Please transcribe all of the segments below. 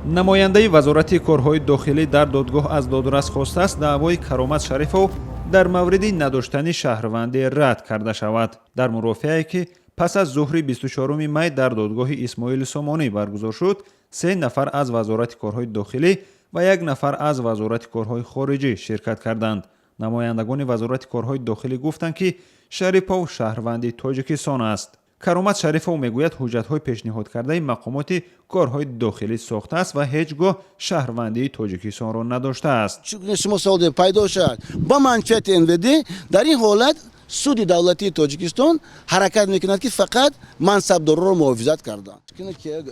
Намояндаи Вазорати корҳои дохилӣ дар додгоҳ аз додрас хостааст, даъвои Каромат Шарифов дар мавриди надоштани шаҳрвандӣ рад карда шавад. Дар мурофиае, ки пас аз зуҳри 24 май дар додгоҳи Исмоили Сомонӣ баргузор шуд, се нафар аз Вазорати корҳои дохилӣ ва як нафар аз Вазорати корҳои хориҷӣ ширкат карданд. Намояндагони Вазорати корҳои дохилӣ гуфтанд, ки Шарипов шаҳрванди Тоҷикистон аст. Каромат Шарифов мегӯяд, ҳуҷҷатҳои пешниҳодкардаи мақомоти корҳои дохилӣ сохтааст ва ҳеҷ гоҳ шаҳрвандии Тоҷикистонро надоштааст. Шумо савол пайдо шавад ба манфиати НВД, дар ин ҳолат суди давлатии Тоҷикистон ҳаракат мекунад, ки фақат мансабдорро муҳофизат карданд.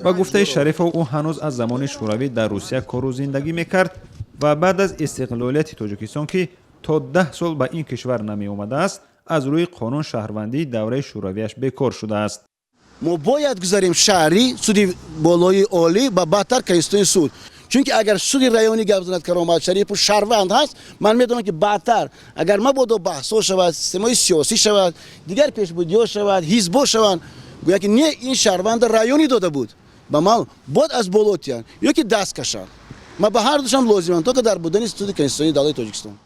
Ба гуфтаи Шарифов, ӯ ҳанӯз аз замони Шӯравӣ дар Русия кору зиндагӣ мекард ва баъд аз истиқлолияти Тоҷикистон, ки то 10 сол ба ин кишвар намеомадааст, аз рӯи қонун шаҳрвандии давраи шӯравиаш бекор шудааст. Мо бояд гузарем шаҳрӣ, суди болои олӣ ва баъдтар Конститутсиони суд, чунки агар суди районӣ гап занад, Каромат Шарипов шаҳрванд ҳаст, ман медонам, ки баъдтар агар мабодо баҳсҳо шавад, системаи сиёсӣ шавад, дигар пешбудиҳо шавад, ҳизбҳо шаванд, гӯяд, ки не, ин шаҳрванда районӣ дода буд ба ман, бояд аз боло тиянд ё ки даст кашанд. Ман ба ҳар душам лозимам, то ки дар будани суди конститутсионии давлати Тоҷикистон.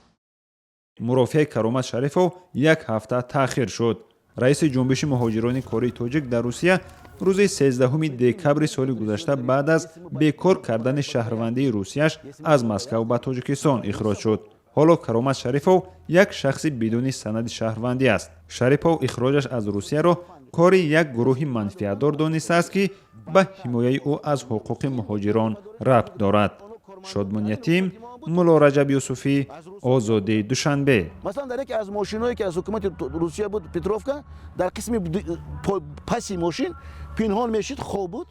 Мурофиаи Каромат Шарифов як ҳафта таъхир шуд. Раиси ҷунбиши муҳоҷирони кории тоҷик дар Русия рӯзи 13 декабри соли гузашта баъд аз бекор кардани шаҳрвандии русияш аз Москав ба Тоҷикистон ихроҷ шуд. Ҳоло Каромат Шарифов як шахси бидуни санади шаҳрвандӣ аст. Шарипов ихроҷаш аз Русияро кори як гурӯҳи манфиатдор донистааст, ки ба ҳимояи ӯ аз ҳуқуқи муҳоҷирон рабт дорад. Шодмон Ятим, Мулло Раҷаб Юсуфӣ, Озодӣ, Душанбе. Масалан, дар яке аз мошиное, ки аз ҳукумати Русия буд, петровка, дар қисми паси мошин пинҳон мешид, хоб буд.